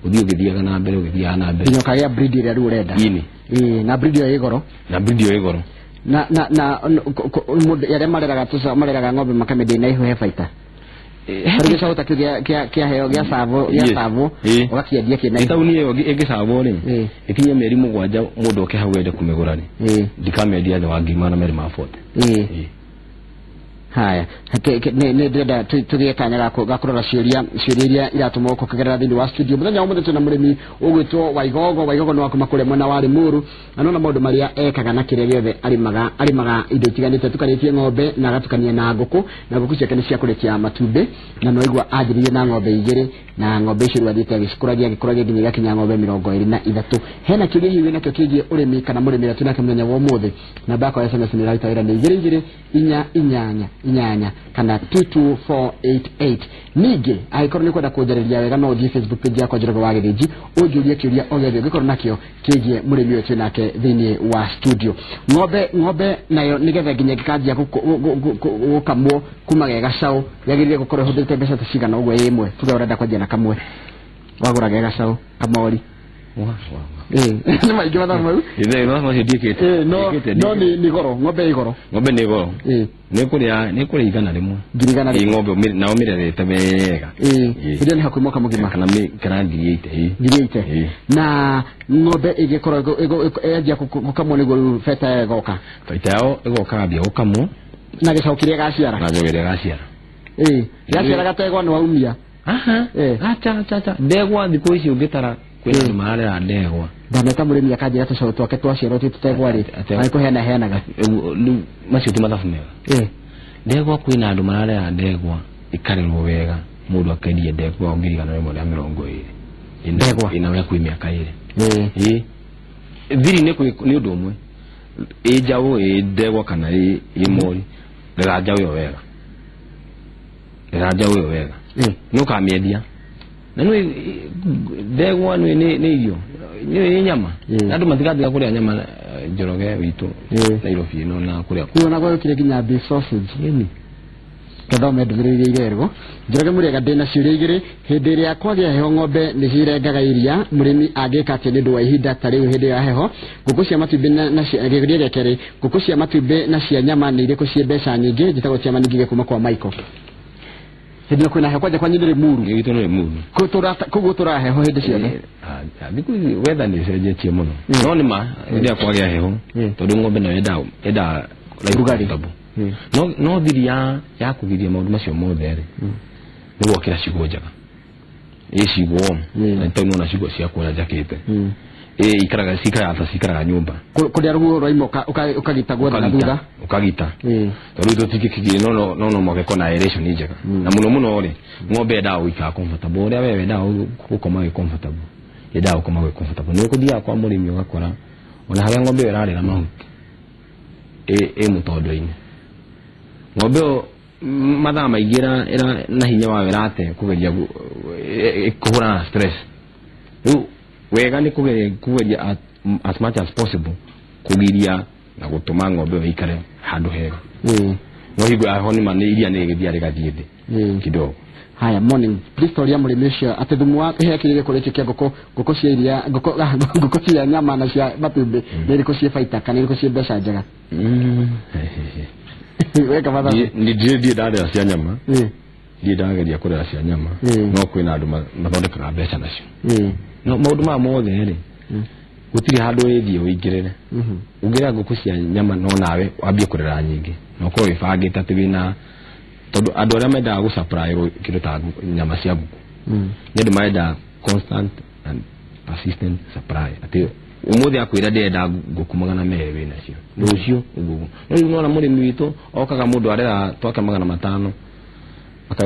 Ũthiĩ ũgĩthiaga na mbere ũgĩthiaga na mbere nginya ũkagĩa breed ĩrĩa rĩu ũrenda. Ĩni. Ĩĩ, na breed ĩyo ĩ goro. Na breed ĩyo ĩ goro. Na na na mũndũ arĩa mareraga tũcaũ mareraga ng'ombe makamĩendia na ihu he baita. Tarĩngĩ gĩcaũ ta kĩu kĩaheo gĩa savo ũgakĩendia kĩna ihu. Taũni ĩyo ĩngĩcavwo rĩ, ĩkinye mĩeri 7 mũndũ oke hau ende kũmĩgũra rĩ, ndikamĩendia thĩ wa 240,000. Haya, nĩ ndĩrenda tũgĩe kanya ga kũrora ciũria iria iratũmwo kũgerera thĩinĩ wa studio. Mũthenya wa ũmũthĩ twĩna mũrĩmi ũgwĩtwo Waigogo. Waigogo nĩ wa kuma kũrĩa mwena wa Limuru, na nona maũndũ marĩa ekaga na kĩrĩa gĩothe arĩmaga indo itiganĩte, atukanĩtie ng'ombe na agatukania na ngũkũ, na ngũkũ ciake nĩ cia kũrekia matumbĩ, na no igua anjĩrĩirie na ng'ombe igĩrĩ, na ng'ombe icio rĩu athiĩte agĩcikũragia nginya igakinya ng'ombe 23. Hena kĩũria hihi wĩnakĩo kĩgiĩ ũrĩmi kana mũrĩmi ũrĩa twĩnake mũthenya wa ũmũthĩ? Namba yakwa ya SMS nĩ ĩraruta wĩra nĩ 2 2 4 8 8 kana 22488. Ningĩ angĩkorwo nĩ ũkwenda kũnjarĩria wega no ũthiĩ Facebook page yakwa Njoroge wa Gĩthĩnji ũnjũrie kĩũria o gĩothe ũngĩkorwo nakĩo kĩgiĩ mũrĩmi ũyũ twĩnake thĩinĩ wa studio. Ng'ombe nayo nĩgetha nginya ĩngĩkanjia gũkamwo kuma ge gacaũ yagĩrĩire gũkorwo ĩhũthĩrĩte mbeca ta cigana ũguo ĩ ĩmwe? Tuge ũrenda kwanjia na kamwe, wagũra ge gacaũ kamori. Nĩ maingĩ mathabu mau. Ithe macio ndiĩkĩte. No nĩ goro, ng'ombe ĩ goro. Ng'ombe nĩ goro. Nĩ kũrĩa 100. Ngiri igana rĩmwe. Ng'ombe na ũmĩrerete wega. Ĩrĩa nĩ hakuhĩ mwaka mũgima. Kana 80,000. 80,000. Na ng'ombe ĩgĩkorwo yanjia gũkamwo nĩguo rĩu beta ĩgoka. Baita yao ĩgoka yambia gũkamwo. Na gĩcaũ kĩrĩa gaciara. Na gĩcaũ kĩrĩa gaciara. Gaciara gategwa nĩ waumia. Aha. Acha. Ndegwa thikũ ici ũngĩtara kwĩna andũ mararera ndegwa. Ndaneta mũrĩmi akanjĩra tũcaũ twake twaciarwo twĩ tũtegwa rĩ, agĩkũheana heanaga. Rĩu macio ti mathabu mega. Ndegwa kwĩna andũ mararera ndegwa ĩkarerwo wega, mũndũ akendia ndegwa 120,000. Ndegwa ĩna ũrĩa kwĩ mĩaka ĩrĩ. Thiri nĩ ũndũ ũmwe, ĩ njaũ ĩ ndegwa kana ĩ mori, rera njaũ ĩyo wega. Rera njaũ ĩyo wega. Nĩ ũkamĩendia. Na nĩ ndegwa nĩ irio, nĩ nyama. Andũ matigatiga kũrĩa nyama Njoroge witũ Nairobi ĩno na kũrĩa. Rĩu ona gwĩkire nginya beef sausage. Kathome ndũmĩrĩri iria igerwo. Njoroge mũrĩega, ndĩna ciũria igĩrĩ. Hĩndĩ ĩrĩa kwagĩa heho ng'ombe nĩ cirengaga iria, mũrĩmi angĩka atĩa nĩ ũndũ wa ihinda ta rĩu hĩndĩ ya heho? Ngũkũ cia matumbĩ na gĩũria gĩa kerĩ, ngũkũ cia matumbĩ na cia nyama nĩ irĩkũ ciĩ mbeca nyingĩ? Njĩtagwo Chairman Ngige kuma kwa Michael. Hĩndĩ ĩyo kwĩna heho kwanja kwanyu nĩ Limuru. Gwitũ nĩ Limuru. Koguo tũraga heho hĩndĩ ciothe. Thikũ ici weather nĩ ĩcenjetie mũno. No nĩ ma hĩndĩ ĩrĩa kwagĩa heho tondũ ng'ombe nayo yendaga Rugarĩ. No thiri ya kũgiria maũndũ macio mothe rĩ, nĩ gwakĩra ciugũ njega. Ĩ ciugũ warm, na tondũ nĩwona ciugũ ciakwa ũrĩa njakĩte. Ĩ cikaraga nyũmba. Kũrĩa rũhuho rwaima ũkagita guothe na thutha. Ũkagita. Tondũ rĩu tũtingĩkĩgĩra no mũhaka ĩkorwo na aeration njega. Na mũno mũno rĩ, ng'ombe yendaga gũikara comfortable, ũrĩa we wendaga gũkoma wĩ comfortable. Yendaga gũkoma wĩ comfortable. Nĩ ũgũthiaga kwa mũrĩmi ũgakora ona harĩa ng'ombe ĩyo ĩrarĩra mahuti ĩ mũtondo-inĩ. Ng'ombe ĩyo mathaa maingĩ na hinya wayo ĩrate kũgeria kũhũrana na stress. Rĩu wega nĩ kũgeria as much as possible kũgiria na gũtũma ng'ombe ĩyo ĩikare handũ hega. No hingo ya heho nĩ ma nĩ iria nĩ rĩgĩthiaga rĩgathiĩ thĩ kidogo. Haya, morning. Please toria mũrĩmi ũcio atĩ thumu wa he kĩrĩa gĩkũrĩtio kĩa ngũkũ cia iria, ngũkũ cia nyama na cia matumbĩ nĩ irĩkũ ciĩ baita kana irĩkũ ciĩ mbeca njega? Weka mathabu. Ndirĩ ndarera cia nyama. Ndirĩ ndageria kũrera cia nyama. No kwĩna andũ mathondekaga mbeca nacio. No maũndũ maya mothe rĩ, gũtirĩ handũ ũrĩthiĩ ũingĩrĩre. Ũngĩrera ngũkũ cia nyama no nawe wambie kũrera nyingĩ. Na ũkorwo wĩbangĩte atĩ wĩna, tondũ andũ arĩa mendaga gũsupply kĩndũ ta nyama cia ngũkũ nĩ andũ marenda constant and persistent supply. Atĩ ũmũthĩ akwĩra ndĩrenda ngũkũ 200 wĩnacio, rũciũ ũguo. No rĩu nĩwona mũrĩmi witũ okaga mũndũ arera twake 500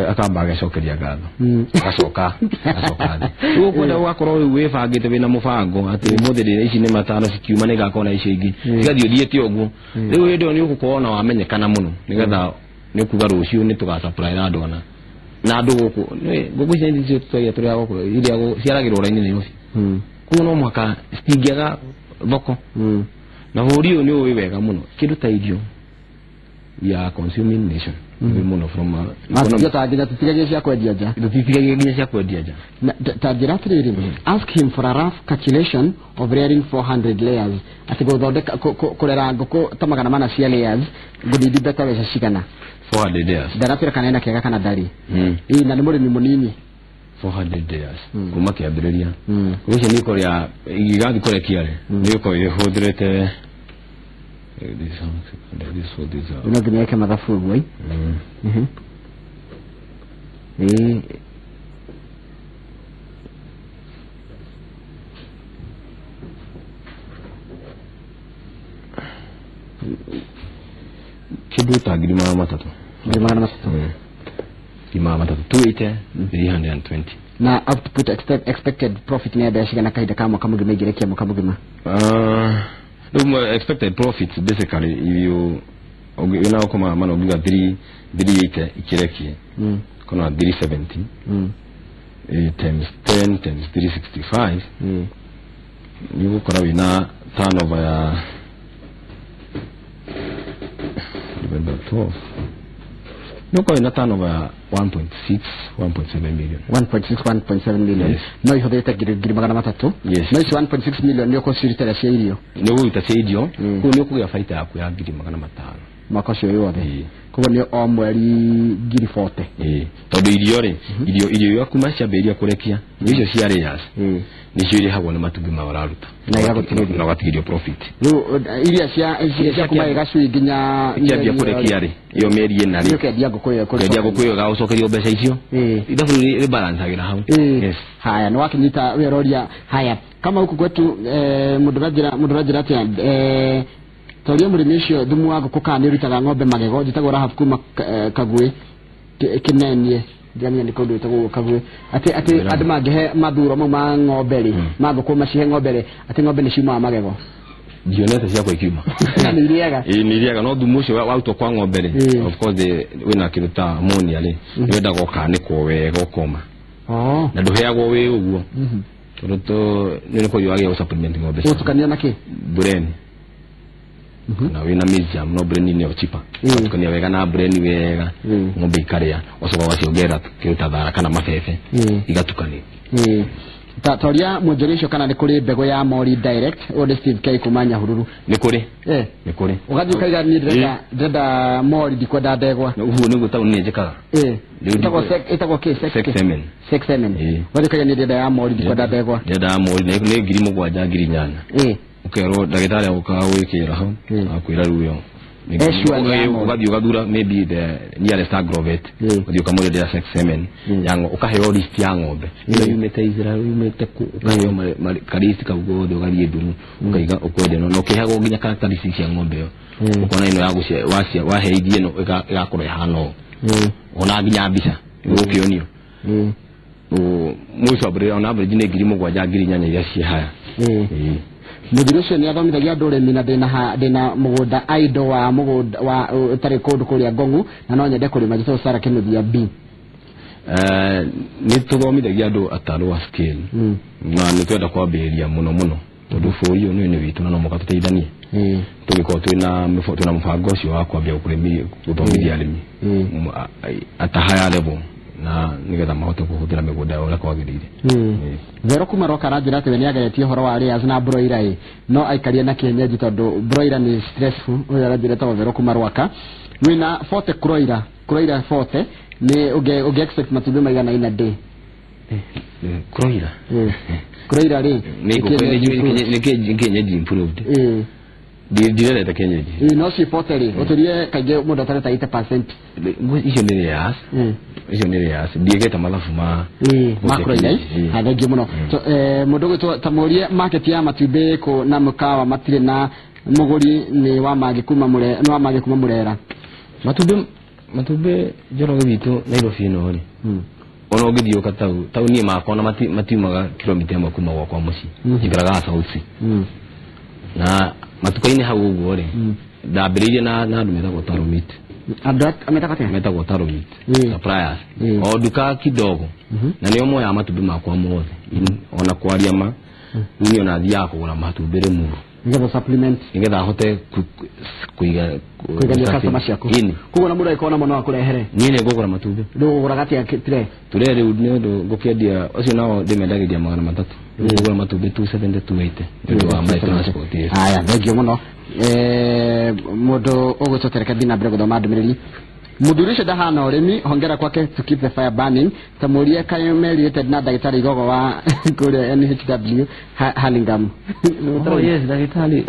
akamba agacokeria ngatho, agacoka thĩ. Rĩu ũkwenda ũgakorwo rĩu wĩbangĩte wĩna mũbango atĩ ũmũthĩ ndĩrĩa ici nĩ 500 cikiuma nĩngakorwo na icio ingĩ, cigathiĩ ũthiĩte ũguo. Rĩu hĩndĩ ĩyo nĩ ũgũkorwo na wamenyekana mũno nĩgetha nĩ ũkuga rũciũ nĩ tũgasupply andũ ana na andũ gũkũ. Ngũkũ ici nĩcio tũtwagia tũrĩa gũkũ iria ciaragĩrwo raini Nairobi. Koguo no mũhaka citingĩaga thoko. Na bũrũri ũyũ nĩ ũĩ wega mũno kĩndũ ta irio, we are consuming nation. Mũno from nginya tũtigagie cia kwendia nja. Tũtitigagie nginya cia kwendia nja. Ta njĩra atĩrĩrĩ, ask him for a rough calculation of rearing 400 layers. Atĩ gũthondeka kũrera ngũkũ ta 400 cia layers ngũnindi beta mbeca cigana? 400 layers. Ndaratwĩra kana ena kĩega kana ndarĩ. Na nĩ mũrĩmi mũnini. 400 layers. Kuma kĩambĩrĩria. Ũcio nĩ kũrĩa igĩgathiĩ kũrekia rĩ, nĩ gũkorwo ĩhũthĩrĩte This 600, this for this. No nginya eke mathabu ũguo. Ĩ Kĩndũ ta 300,000. 300,000. 300,000 280 320. Na output expected profit nĩ mbeca cigana kahinda ka mwaka mũgima ingĩrekia mwaka mũgima? Rĩu expected profits basically if you wĩna koma mana ũngiuga 380 ikirekie kana 370 times 10 times 365 nĩ ũgũkora wĩna turnover ya divided by 12 nĩ ũgũkora wĩna turnover ya 1.6 1.7 million. 1.6 1.7 million. Yes. No ihũthĩrĩte 300,000. Yes. No ici 1.6 million nĩ ũkũcirutĩra cia irio. Nĩ ũgũruta cia irio, kũu nĩ ũkũgĩa baita yaku ya 500,000 mwaka ũcio wĩ wothe. Koguo nĩ o mweri 40,000. Tondũ irio rĩ, irio iria kuma ciambĩrĩria kũrekia icio cia layers nĩcio irĩhagwo nĩ matumbĩ ma ũraruta Na igagũtigĩria. Na ũgatigĩrio profit. Rĩu iria cia kuma gacui nginya ikĩambia kũrekia rĩ, ĩyo mĩeri ĩna rĩ, ũkendia ngũkũ ĩyo ũkendia ngũkũ ĩyo ĩgagũcokeria mbeca icio. Ithabu rĩu rĩbalancagĩra hau. Yes. Haya, nĩ wakinyita wĩra ũria. Haya, kama huku kwetu mũndũ ũranjĩra atĩa, toria mũrĩmi ũcio thumu wa ngũkũ kana nĩ ũrutaga ng'ombe magego. Njĩtagwo Rahab kuma Kagwe Kĩnenie, ndiramenya nĩ kũndũ gwĩtagwo Kagwe, atĩ andũ mangĩhe mathuro mau ma ng'ombe rĩ, ma ngũkũ macihe ng'ombe rĩ, atĩ ng'ombe nĩ ciumaga magego. Ndionete ciakwa ikiuma. Nĩ irĩaga. Ĩĩ nĩ irĩaga, no thumu ũcio warutwo kwa ng'ombe rĩ, of course wĩna kĩndũ ta ammonia rĩ, nĩwendaga ũkanĩkwo wega ũkoma. Na ndũheagwo wĩ ũguo. Tondũ nĩ nĩkũrio wagĩa gũ-supplement ng'ombe ciaku. Ũgũtukania na kĩ? Breni. Na wĩna maize jam, no breni nĩyo cheaper. Ũgatukania wega na breni wega, ng'ombe ikarĩa, ũgacoka ũgaciongerera kĩndũ ta thara kana mabebe, igatukanio. Toria mwonjoria ũcio kana nĩ kũrĩ mbegũ ya Mori Direct, ũyũ nĩ Steve K kuma Nyahururu. Nĩ kũrĩ. Nĩ kũrĩ. Ũgathiĩ ũkaiga niĩ ndĩrenda Mori, ndikwenda ndegwa. Ũguo nĩguo taũni nĩ njĩkaga. Ĩtagwo kĩ? Sex semen. Sex semen. Ũgathiĩ ũkaiga niĩ ndĩrenda ya Mori, ndikwenda ndegwa. Ndĩrenda ya Mori, nĩ 7,000 8,000. Ũkerwo ndagĩtarĩ agũkaga gwĩkĩra hau, akwĩra rĩu ĩyo. Ũgathiĩ ũgathura maybe the nearest agrovet, ũgathiĩ ũkamũrĩndĩra sex semen ya ũkaheo list ya ng'ombe ĩno yumĩte Israel, yumĩte kũ, ũkaheo kalist kau gothe, ũgathiĩ through ũkaiga ũkwenda ĩno, na ũkĩheagwo nginya characteristics cia ng'ombe ĩyo, ũkona ĩno ya waheithia ĩno ĩgakorwo ĩhana ũũ, ona nginya mbica ũgũkĩonio. Mũico on average nĩ 7,000 8,000 iria ciĩ haya. Mũthuri ũcio nĩ athomithagia andũ ũrĩmi na ndĩna mũgũnda aindo wa mũgũnda wa ũtarĩ kũndũ kũrĩa Ngong'u, na no nyende kũrĩma. Njĩtagwo Sarah Kĩnuthia B. Nĩ tũthomithagia andũ at a lower scale, na nĩ twenda kwambĩrĩria mũno mũno tondũ bũrũri ũyũ nĩ witũ na no mũhaka tũteithanie. Tũgĩkorwo twĩna mũbango ũcio wa kwambia gũthomithia arĩmi at a higher level, na nĩgetha mahote kũhũthĩra mĩgũnda yao ũrĩa kwagĩrĩire. Vero kuma Roka aranjĩra atĩ we nĩageretie ũhoro wa layers na broiler ĩ, no aikarie na kĩenyenji tondũ broiler nĩ stressful. Ũyũ aranjĩra etagwo Vero kuma Rwaka. Wĩna 40 broiler, broiler 40 nĩ ũngĩ expect matumbĩ maigana in a day? Broiler? Broiler rĩ, nĩ kĩenyenji improved. Ndirerete kĩenyenji. No ci 40 rĩ, ũtũrie kaingĩ mũndũ atareta 80%. Icio nĩ layers. Icio nĩ layers. Ndiĩkĩte mathabu ma broiler. Thengiũ mũno. Mũndũ ũgwĩtwo ta mũrie market ya matumbĩ kũ na mũkawa matirĩ na mũgũri nĩ wa mangĩ kuma Mũrera. Matumbĩ Njoroge witũ Nairobi ĩno rĩ, ona ũngĩthiĩ ũka taũni makwa ona matiumaga kilomita 1 kuma gwakwa mũciĩ. Njikaraga South C. Na matuka-inĩ hau ũguo rĩ, ndambĩrĩirie na andũ metagwo Taro Meat. Andũ metagwo atĩa? Metagwo Taro Meat suppliers. O nduka kidogo, na nĩo moyaga matumbĩ makwa mothe. Ona kwaria ma, niĩ ona thiaga kũgũra matumbĩ Limuru nĩgetha supplement, nĩgetha ahote kũiga kũigania customer ciaku. Koguo na mũndũ angĩkorwo namo no akũrehere? Niĩ nĩ ngũgũra matumbĩ. Rĩu ũgũraga atĩa tray? Tray rĩu nĩ ũndũ ngũkĩendia ũcio nao ndĩmendagĩria 300. Rĩu ngũgũra matumbĩ 270 280 nĩ ũndũ wa my transport. Haya, thengiũ mũno. Mũndũ ũgwĩtwo Tereka thiĩ na mbere gũthoma ndũmĩrĩri. Mũthuri ũcio ndahana ũrĩmi, hongera kwake to keep the fire burning. Ta mũrie kaĩ merĩte na ndagĩtarĩ Igogo wa kũrĩa NHW Hurlingham. Oh yes, ndagĩtarĩ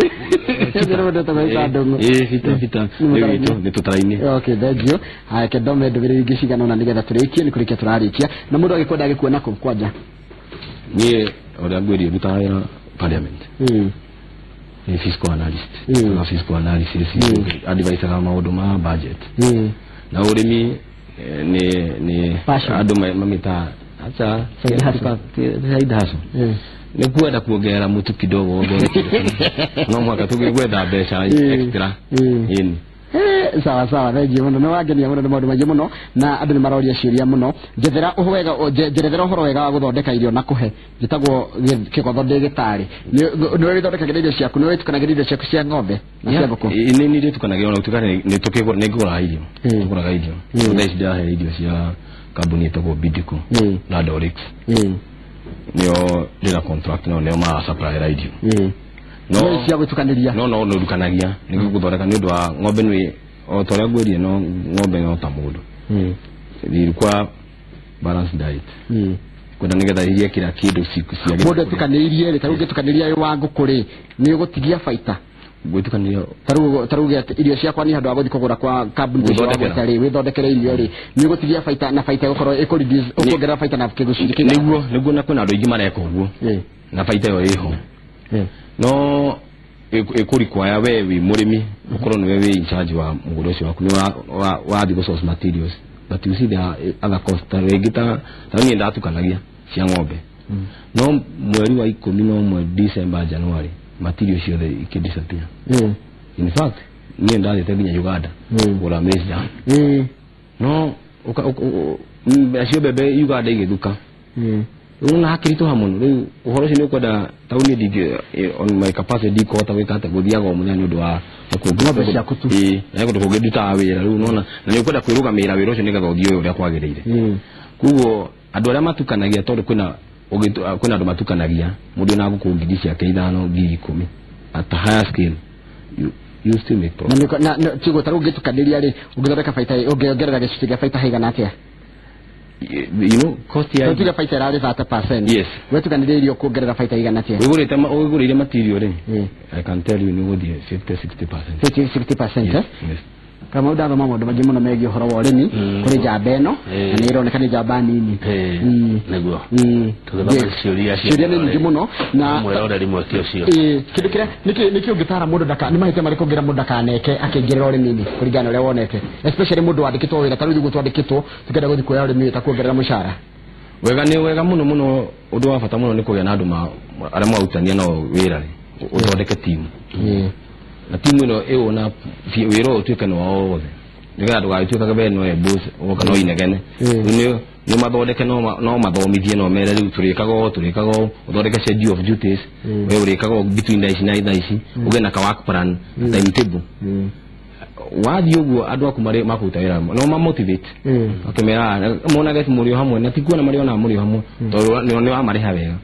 Ĩĩ bita bita nĩ tũtara-inĩ. Okay, thank you. Haya, kĩndome ndũmĩrĩri ingĩ cigana ũna nĩgetha tũrĩkie, nĩ kũrĩkia tũrarĩkia. Na mũndũ agĩkwenda agĩkuona kũ kwanja? Niĩ ũrĩa ngwĩrie ndutaga wĩra parliament. Ni fiscal analyst. Na fiscal analysis advisaga maũndũ ma budget. Na ũrĩmi ni andũ mamĩtaga acha side hustle. Nĩ kwenda kuongerera mũtu kidogo wongerere no mwaka tũgĩgwetha mbeca extra. Ĩni. Sawa sawa, thank you mũno, nĩ wangenia mũno nĩ maũndũ maingĩ mũno na andũ nĩ maroria ciũria mũno. Njethera njerethera ũhoro wega wa gũthondeka irio na kũhe. Njĩtagwo Kĩgotho ndĩ gĩtarĩ. Nĩ ũrĩthondekagĩra irio ciaku, nĩ ũrĩtukanagĩra irio ciaku cia ng'ombe na cia ngũkũ? Nĩ ndĩtukanagia, ona gũtuĩka nĩ ngũraga irio. Ngũraga irio. Thaa ici ndĩrahe irio cia kambuni ĩtagwo Bidco na Dorix. Nĩo ndĩna contract nao, nĩo marasupplyra irio. No cia gũtukanĩria? No no nĩndukanagia nĩ gũthondeka nĩ ũndũ wa ng'ombe nĩ o ta ũrĩa ngwĩrire, no ng'ombe no ta mũndũ. Ilikuwa balanced diet. Kwenda nĩgetha irie kila kĩndũ cia mũndũ atukanĩirie rĩ, ta rĩu ũngĩtukanĩria wĩ wa ngũkũ rĩ, nĩ ũgũtigia baita? Gwĩtukanĩria ta rĩu atĩ irio ciakwa niĩ handũ ha gũthiĩ kũgũra kwa kambuni icio wagweta rĩ, wĩthondekere irio rĩ, nĩ ũgũtigia baita na baita ĩgũkorwo ĩkũ-reduce, ũkuongerera baita na kĩgũcunjĩ kĩigana? Nĩguo, na kwĩna andũ aingĩ mareka ũguo na baita ĩyo ĩho. No ĩkũrequire we wĩ mũrĩmi ũkorwo nĩwe wĩ in charge wa mũgũnda ũcio waku, nĩ wathiĩ gũ source materials, but you see there are other costs. Ta rĩngĩ ta niĩ ndatukanagia cia ng'ombe, no mweri wa 11 December January materials ciothe ikĩ disappear. In fact niĩ ndathiĩte nginya Uganda kũgũra maize jam. No acio mbembe Uganda igĩthuka. Rĩu na hakĩritũha mũno. Rĩu ũhoro ũcio nĩ ũkwenda ta rĩu niĩ ndingĩ on my capacity ndikũhota gwĩka atĩ gũthiaga o mũthenya nĩ ũndũ wa ng'ombe ciaku tu. Ĩĩ, na kũndũ kũngĩ ndutaga wĩra rĩu nona, na nĩ ũkwenda kwĩrũgamĩrĩra wĩra ũcio nĩgetha ũthiĩ ũrĩa kwagĩrĩire. Koguo andũ arĩa matukanagia, tondũ kwĩna andũ matukanagia, mũndũ ena ngũkũ ngiri ciake 5 10,000 at a higher scale you still make profit. Na tiguo ta rĩu ũngĩtukanĩria rĩ, ũngĩthondeka baita, ũngĩongerera gĩcunjĩ kĩa baita haigana atĩa? You know, cost ya tuge baita ĩrarĩ 30%. Yes. Wetukanĩria irio kuongerera baita igana atĩa? Wĩgũrĩire material rĩ, I can tell you nĩ ũgũthiĩ 50-60%. 50-60%? Yes. Kamau ndathoma maũndũ maingĩ mũno megiĩ ũhoro wa ũrĩmi kũrĩ njamba ĩno, na nĩ ĩroneka nĩ njamba nini. Nĩguo tũgĩthoma ciũria ciũria nĩ nyingĩ mũno na mwĩroreri mweke ũcio. Kĩndũ kĩrĩa nĩkĩ ũngĩtara mũndũ ndaka, nĩ mahĩtia marĩkũ ũngĩra mũndũ ndakaneke akĩingĩrĩra ũrĩmi-inĩ kũringana na ũrĩa wonete, especially mũndũ wandĩkĩtwo wĩra ta rĩu ũguo twandĩkĩtwo tũkĩenda gũthiĩ kuoya ũrĩmi ta kuongerera mũcara? Wega nĩ wega mũno mũno, ũndũ wa bata mũno nĩ kũgĩa na andũ arĩa marutania nao wĩra rĩ, ũthondeke timu. Na timu ĩno ĩwona wĩra ũyũ ũtuĩke nĩ wao wothe, nĩgetha ndũgagĩtuĩkage we nowe boss ũgoka no inegene. Nĩ mathondeke, no mathomithie, no mere rĩu tũrĩkaga ũũ, ũthondeke schedule of duties, we ũrĩkaga ũũ between thaa ici na thaa ici, ũgĩe na ka work plan, timetable. Wathiĩ ũguo andũ aku marĩ makũruta wĩra no ma motivate, ũkĩmera monage mũrĩ o hamwe, na ti kuona marĩonaga mũrĩ o hamwe tondũ nĩ wamarĩha wega,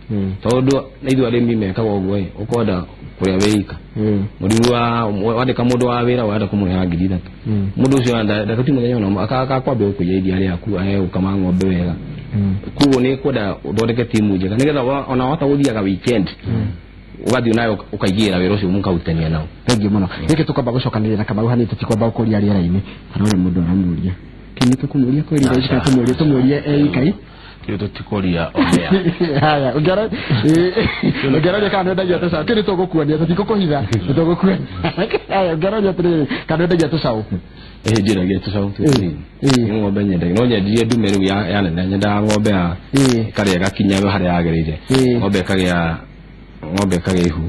tondũ na ithuĩ arĩmi mekaga ũguo ĩ, ũkwenda kũrĩa wĩ ika. Mũrimũ wa wandĩka mũndũ wa wĩra wenda kũmũrĩha 3,000, mũndũ ũcio ndagati mũthenya ona akakwambia gũkũiya iria rĩaku, ahe gũkama ng'ombe wega. Koguo nĩ kwenda ũthondeke timu njega nĩgetha ona wahota gũthiaga weekend ũgathiĩ nayo ũkaigĩra wĩra ũcio mũkarutania nao. Thank you mũno. Gĩkĩ tũkwamba gũcokanĩrĩria na Kamau hanini, tũtikwamba gũkũria rĩera-inĩ. Harore mũndũ aramũria. Kĩ nĩ tũkũmũria kweli thaa ici kana tũmũrie eikai? Kĩu tũtikũria onea. Haya, ũngĩaroria kana nĩwendagia tũcaũ, kĩu nĩ tũgũkuonia, tũtikũkũhitha, nĩ tũgũkuonia. Haya, ũngĩaroria atĩrĩrĩ, kana nĩwendagia tũcaũ? Ĩĩ, njendagia tũcaũ tũnini. Nĩ ng'ombe nyendagia, no nyendirie ndume rĩu ya nene, nyendaga ng'ombe ya ĩkarĩa ĩgakinya harĩa yagĩrĩire. Ng'ombe ĩkagĩa ihu,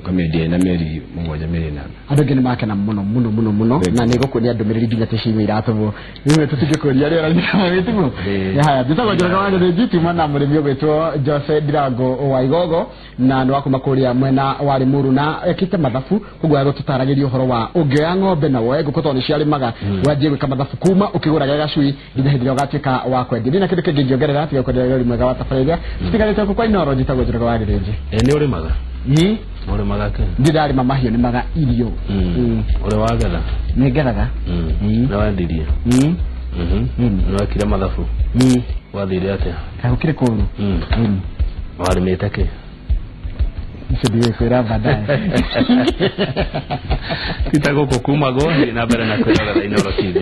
ũkamĩendia ĩna mĩeri 7 mĩeri 8. Andũ aingĩ nĩ makena mũno mũno mũno mũno, na nĩ gũkuonia ndũmĩrĩri nginya tũciimwe iratũmwo. Rĩmwe tũtingĩkũria rĩera-inĩ wĩtiguo. Haya, njĩtagwo Njoroge wa Gĩthĩnji, tuma na mũrĩmi ũgwĩtwo Jose Ndirango wa Igogo, na nĩ wa kuma kũrĩa mwena wa Limuru, na ekĩte mathabu, koguo agũtũtaragĩria ũhoro wa ũngĩoya ng'ombe na woe ngũkũ tondũ nĩciarĩmaga, wanjie gwĩka mathabu kuma ũkĩgũraga gacui nginya hĩndĩ ĩrĩa ũgatuĩka wa kwendia. Ndina kĩndũ kĩngĩ ingĩongerera tiga kwenderea ũrĩmi mwega wa tabarĩra. Tũtiganĩte gũkũ kwa Inooro, njĩtagwo Njoroge wa Gĩthĩnji. Nĩ ũrĩmaga? Ũrĩmaga kĩ? Ndirĩ ndarĩma mahiũ, nĩmaga irio. Ũrĩ wagetha? Nĩ ngethaga. Nĩ wendirie? Nĩ wekire mathabu? Wathire atĩa? Gũkĩrĩ kũũru. Warĩmĩte kĩ? Icio ndigũkwĩra baadaye. Tita gũkũ kuma go na mbere na kwĩrorera Inooro TV.